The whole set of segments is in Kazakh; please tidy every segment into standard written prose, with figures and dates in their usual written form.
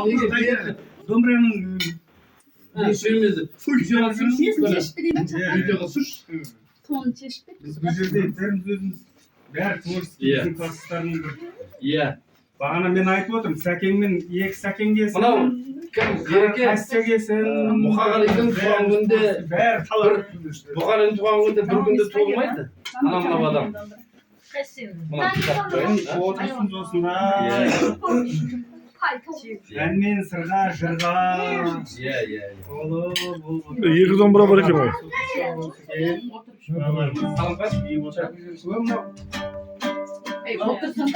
Неге? Домбыраның Сүймеді. Видеоға түсірші. Несін шешіп берейін? Видеоға түсірші. Тонын шешіп бер. Біз бұл жерде бәріміз өзіміз, бәрі творческий, Иә. біздің класстарының бір. Бағана мен айтып отырмын, Сәкеңмен екі Сәкең келсін. Мынау кім? Ереке. Әсия келсін. Мұқағалидың туған күнінде бәрі талап. Бұқарының туған күнінде бір күнде туылмайды. Ана мынау адам. Мына кітап қояйын, а? Отырсын осындай. Әнмен, сырға, жырға Иә, иә, иә. толы болып. Екі домбыра бар екен ғой. Саламқаш. Мынау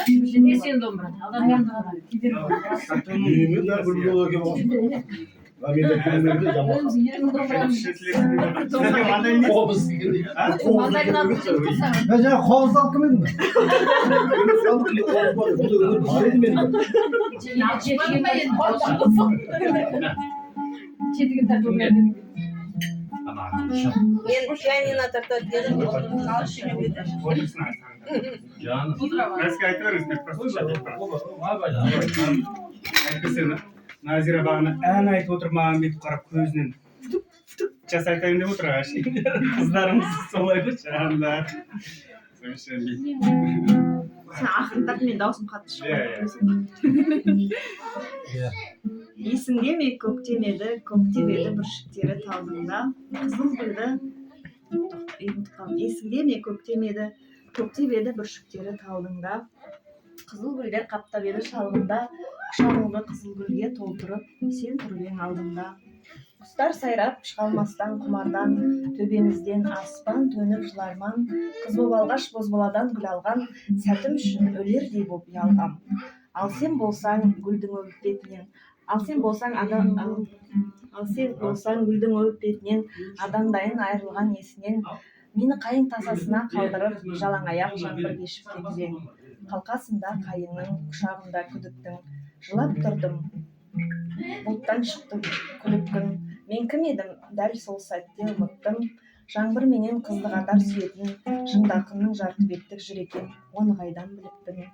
Не сен домбыра? Үйіме де бір біреу келіп алсын. А менде келмеді, жаман. Қобыз дегендей. Мен жаңа қобыз алып келмедім бе? Қобыз бар, бұнда өмір бар еді менде. Жетіген тартып. Ана. Мен пианино тартады дедім, Отырсын. Жаным. Бәске айта беріңіз, мен просто шатып барамын. Абай. Әйтпесе Назира бағана ән айтып отыр, маған бүйтіп қарап, көзінен фтук, фтук жас айтайын деп отыр әшейін. Қыздарымыз солай ғой, жандар. Сосын бүйтіп. Сен ақырындап, мен даусым қатты Иә, шықпайды. Иә. Есіңде ме, көктем еді, көктеп еді бүршіктері талдың да, қызыл гүлді. Ұмытып қалдым. Есіңде ме, көктем еді, көктеп еді бүршіктері талдың да, қызыл гүлдер қаптап еді шалғында, құшағыңды қызыл гүлге толтырып, сен тұрып ең алдымда. Құстар сайрап шыға алмастан құмардан, төбемізден аспан төніп жыларман. Қыз боп алғаш бозбаладан гүл алған сәтім үшін өлердей боп ұялғам. Ал сен болсаң гүлдің өбіп бетінен, ал сен болсаң адам, ал сен болсаң гүлдің өбіп бетінен, адамдайын айырылған есінен. Мені қайың тасасына қалдырып, жалаң аяқ жаңбыр кешіп кетіп ең. Қалқасында қайыңның, құшағында күдіктің, жылап тұрдым. Бұлттан шықты күліп күн. Мен кім едім, дәл сол сәтте ұмыттым. Жаңбыр менен қызды қатар сүйетін жынды ақынның жарты беттік жыр екен, оны қайдан біліппін?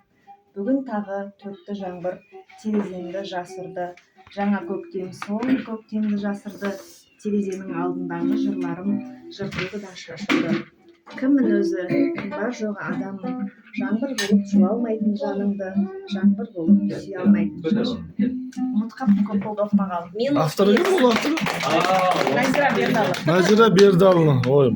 Бүгін тағы төкті жаңбыр, тереземді жасырды. Жаңа көктем сол көктемді жасырды. Терезенің алдындағы жырларым жыртылды да шашылды. Кіммін өзі? Бар жоғы адаммын. Жаңбыр болып жуа алмайтын жаныңды, жаңбыр болып сүйе алмайтын шашың. Ұмытып қалыппын, көп болды оқымағалы. Авторы кім ол, авторы? Назира Бердалы. Назира Бердалына. Ой.